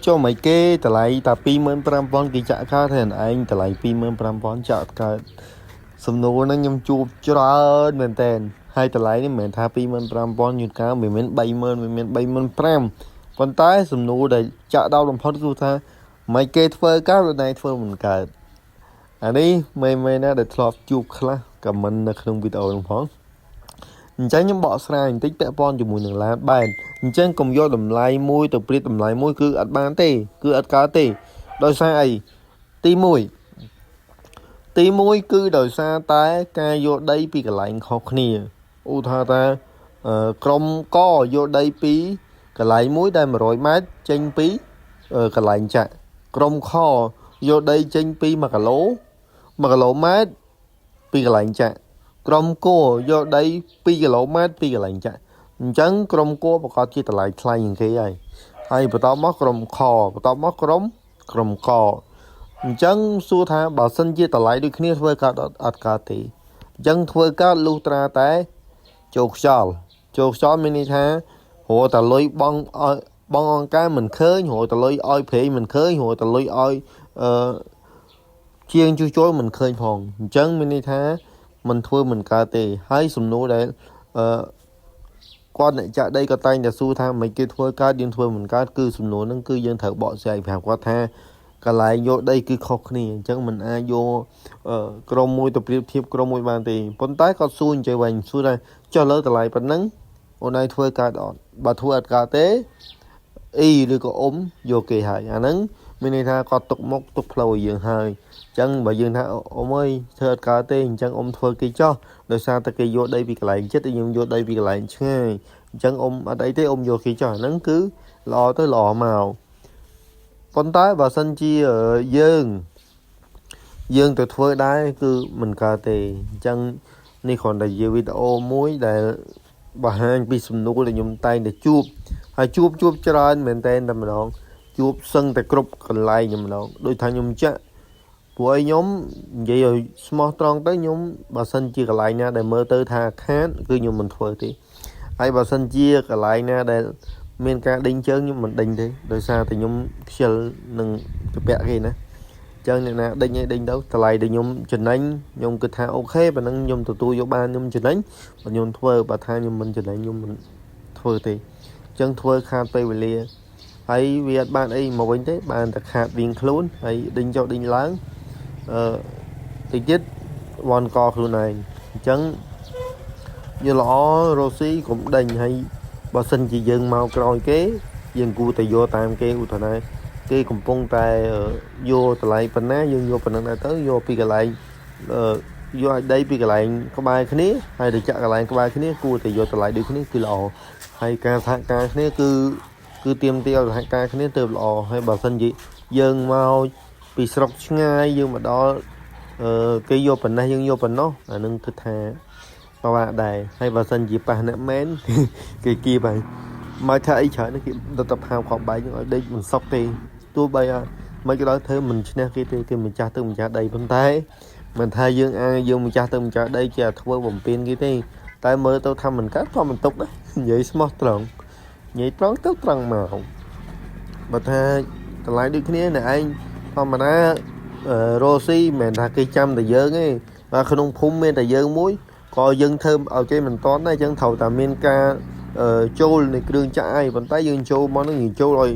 ចុះមិនគេតម្លៃតែ25,000គេចាក់កើតហើយឯងតម្លៃ25,000ចាក់អត់កើតសំណួរហ្នឹងខ្ញុំជួបច្រើនមែនតើហើយតម្លៃនេះមិនមែនថា25,000យន្តការមិនមែន30,000មិនមែន35,000ប៉ុន្តែសំណួរដែលចាក់ដោតបំផុតគឺថាមិនគេធ្វើកើតឬណៃធ្វើមិនកើតអានេះមេមេណាដែលធ្លាប់ជួបខ្លះcomment នៅក្នុងវីដេអូហ្នឹងផងអញ្ចឹងខ្ញុំបកស្រាយបន្តិចពាក់ព័ន្ធជាមួយនឹងឡានបែនអញ្ចឹងកុំយកតម្លៃមួយទៅប្រៀបតម្លៃមួយគឺអត់បានទេគឺអត់កើតទេដោយសារអីទី1ទី1គឺដោយសារតែការយកដីពីកន្លែងខុសគ្នាឧទាហរណ៍ថាក្រុមកយកដីពីកន្លែងមួយដែល100ម៉ែត្រចេញពីកន្លែងចាក់ក្រុមខយកដីចេញពី1គីឡូ1គីឡូម៉ែត្រពីកន្លែងចាក់ក្រុមគោយកដី2គីឡូម៉ែត្រពីកន្លែងចាក់អញ្ចឹងក្រុមគោប្រកាសជាតម្លៃថ្លៃជាងគេហើយហើយបន្តមកក្រុមខបន្តមកក្រុមក្រុមកអញ្ចឹងសួរថាបើសិនជាតម្លៃដូចគ្នាធ្វើកើតអត់កើតទេអញ្ចឹងធ្វើកើតលុះត្រាតែចូលខ្យល់ចូលខ្យល់មានន័យថារកតែលុយបងឲ្យបងអង្គការមិនឃើញរកតែលុយឲ្យព្រេងមិនឃើញរកតែលុយឲ្យអឺជាងជួសជុលមិនឃើញផងអញ្ចឹងមានន័យថាមិនធ្វើមិនកើតទេហើយសំណួរដែលអឺគាត់អ្នកចាក់ដីក៏តែងតែសួរថាមិនគេធ្វើកើតយើងធ្វើមិនកើតគឺសំណួរហ្នឹងគឺយើងត្រូវបកស្រាយប្រាប់គាត់ថាកន្លែងយកដីគឺខុសគ្នាអញ្ចឹងមិនអាចយកក្រុមមួយទៅប្រៀបធៀបក្រុមមួយបានទេប៉ុន្តែគាត់សួរអញ្ចឹងវិញសួរថាចុះលើតម្លៃប៉ុណ្ណឹងអូនឯងធ្វើកើតអត់បើធ្វើអត់កើតទេអ៊ីឬក៏អ៊ំយកគេហើយអាហ្នឹងមានន័យថាគាត់ទុកមុខទុកផ្លូវឲ្យយើងហើយអញ្ចឹងបើយើងថាអ៊ំអើយធ្វើអត់កើតទេអញ្ចឹងអ៊ំធ្វើគេចោះដោយសារតែគេយកដីពីកន្លែងចិត្តយើងយកដីពីកន្លែងឆ្ងាយអញ្ចឹងអ៊ំអត់អីទេអ៊ំយកគេចោះអាហ្នឹងគឺល្អទៅល្អមកប៉ុន្តែបើសិនជាយើងយើងទៅធ្វើដែរគឺមិនកើតទេអញ្ចឹងនេះគ្រាន់តែជាវីដេអូមួយដែលបង្ហាញពីសំណួរដែលខ្ញុំតែងតែជួបហើយជួបជួបច្រើនមែនតើតែម្ដងជួបសឹងតែគ្រប់កន្លែងតែម្ដងដូចថាខ្ញុំចាក់ព្រោះឲ្យខ្ញុំនិយាយឲ្យស្មោះត្រង់ទៅខ្ញុំបើសិនជាកន្លែងណាដែលមើលទៅថាខាតគឺខ្ញុំមិនធ្វើទេហើយបើសិនជាកន្លែងណាដែលមានការដេញជើងខ្ញុំមិនដេញទេដោយសារតែខ្ញុំខ្ជិលនឹងជពាក់គេណាចឹងអ្នកណាដេញឲ្យដេញទៅតម្លៃដែលខ្ញុំចំណេញខ្ញុំគិតថាOK ប៉ុណ្ណឹងខ្ញុំទទួលយកបានខ្ញុំចំណេញបើខ្ញុំធ្វើបើថាខ្ញុំមិនចំណេញខ្ញុំមិនធ្វើទេចឹងធ្វើខាតពេលវេលាហើយវាអត់បានអីមកវិញទេបានតែខាតរៀងខ្លួនហើយដេញចុះដេញឡើងអឺតិចទៀតវ៉ាន់កខ្លួនឯងអញ្ចឹងយល់ល្អរ៉ូស៊ីកុំដេញហើយបើសិនជាយើងមកក្រោយគេយើងគួរតែយកតាមគេឧទាហរណ៍គេកំពុងតែយកតម្លៃប៉ុណ្ណាយើងយកប៉ុណ្ណឹងដែរទៅយកពីកន្លែងយកឲ្យដីពីកន្លែងក្បែរគ្នាហើយទៅចាក់កន្លែងក្បែរគ្នាគួរតែយកតម្លៃដូចគ្នាគឺល្អហើយការសហការគ្នាគឺគឺទៀមទាឲ្យសហការគ្នាទៅល្អហើយបើសិនជាយើងមកពីស្រុកឆ្ងាយយើងមកដល់អឺគេយកប៉ុណ្ណេះយើងយកប៉ុណ្ណោះអានឹងគឺថាពិបាកដែរហើយបើសិនជាប៉ះអ្នកមែនគេគៀបហើយមកថាអីច្រើនគេដុតតផាវខបែកឲ្យដេកមិនសុកទេទោះបីមិនក៏ដោយធ្វើមិនឈ្នះគេទេគេម្ចាស់ទឹកម្ចាស់ដីប៉ុន្តែមិនថាយើងអាយើងម្ចាស់ទឹកម្ចាស់ដីជាធ្វើបំពេញគេទេតែមើលទៅថាមិនកើតក៏មិនទុកដែរនិយាយស្មោះត្រង់និយាយត្រង់ទៅត្រង់មកបើថាតម្លៃដូចគ្នាអ្នកឯងធម្មតារ៉ូស៊ីមិនមែនថាគេចាំតែយើងទេបាទក្នុងភូមិមានតែយើងមួយក៏យើងធ្វើឲ្យគេមិនតន់ដែរអញ្ចឹងត្រូវតែមានការចូលនៃគ្រឿងចាក់ឯងប៉ុន្តែយើងចូលមកនឹងយើងចូលឲ្យ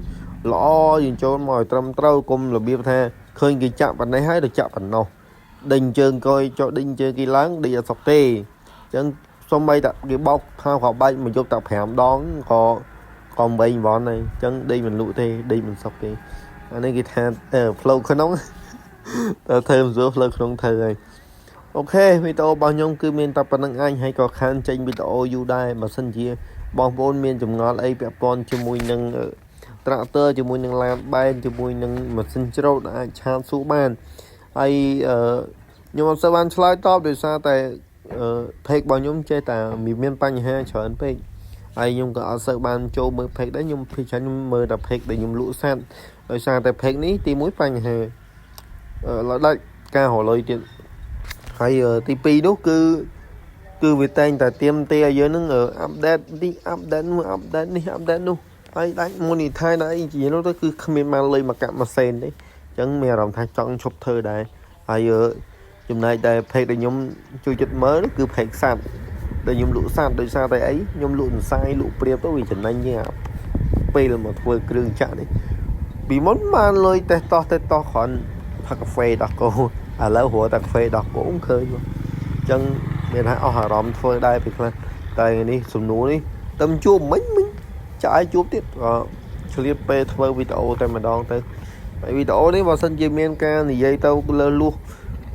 ល្អយើងចូលមកឲ្យត្រឹមត្រូវកុំរបៀបថាឃើញគេចាក់ប៉ុណ្ណេះហើយទៅចាក់ប៉ុណ្ណោះដេញជើងកយចុះដេញជើងគេឡើងដេញអត់សុកទេអញ្ចឹងសំបីតាគេបោកខោខោបែកមកយប់តែ5ដងក៏ក៏វែងវ៉នហើយអញ្ចឹងដេញមិនលក់ទេដេញមិនសុកទេអានេះគេថាផ្លូវក្នុងតើធ្វើមិនស្រួលផ្លូវក្នុងធ្វើហើយ OK វីដេអូរបស់ខ្ញុំគឺមានតែប៉ុណ្្នឹងឯងហើយក៏ខានចេញវីដេអូយូរដែរបើសិនជាបងប្អូនមានចម្ងល់អីពាក់ព័ន្ធជាមួយនឹងត្រាក់ទ័រជាមួយនឹងឡានបែនជាមួយនឹងម៉ាស៊ីនច្រូតអាច chat សួរបានហើយខ្ញុំអត់សូវបានឆ្លើយតបដោយសារតែ page របស់ខ្ញុំចេះតែមានបញ្ហាច្រើនពេកហើយខ្ញុំក៏អត់សូវបានចូលមើល page ដែរខ្ញុំភាគច្រើនខ្ញុំមើលតែ page ដែលខ្ញុំលក់សត្វដោយសារតែ page នេះទី1បញ្ហាអឺដាច់ការរកលុយទៀតហើយទី2នោះគឺគឺវាតែងតែទៀមទាឲ្យយើងនឹង update នេះ update នោះ update នេះ update នោះ ហើយដាច់ monetize ដល់អីជានោះទៅគឺគ្មានបានលុយមកកាក់មួយសេនទេអញ្ចឹងមានអារម្មណ៍ថាចង់ឈប់ធ្វើដែរហើយចំណែកតែ page ដែលខ្ញុំចូលចិត្តមើលគឺ page សត្វដែលខ្ញុំលក់សត្វដោយសារតែអីខ្ញុំលក់សរសៃលក់ព្រាបទៅវាចំណេញជាងពេលមកធ្វើគ្រឿងចាក់នេះពីមុនបានលុយតេះតោះតេះតោះគ្រាន់ផឹកកាហ្វេដោះគោឥឡូវរត់តែកាហ្វេដោះគោឃើញអញ្ចឹងមានថាអស់អារម្មណ៍ធ្វើដែរពេលខ្លះតែនេះសំណួរនេះតែជួបមិញមិញចាយជួបទៀតក៏ឆ្លៀតពេលធ្វើវីដេអូតែម្ដងទៅហើយវីដេអូនេះបើសិនជាមានការនិយាយទៅលើលួស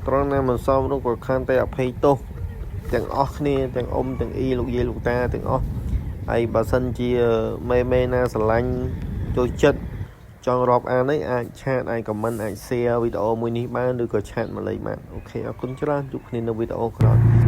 ត្រង់ណាមិនសមនោះក៏ខានតែអភ័យទោសទាំងអស់គ្នាទាំងអ៊ំទាំងអ៊ីលោកយាយលោកតាទាំងអស់ហើយបើសិនជាមេមេណាស្រឡាញ់ចូលចិត្តចង់រាប់អាននេះអាច chat អាច comment អាច share វីដេអូមួយនេះបានឬក៏ chat មកលេខបាន OK អរគុណច្រើនជួបគ្នានៅវីដេអូក្រោយ។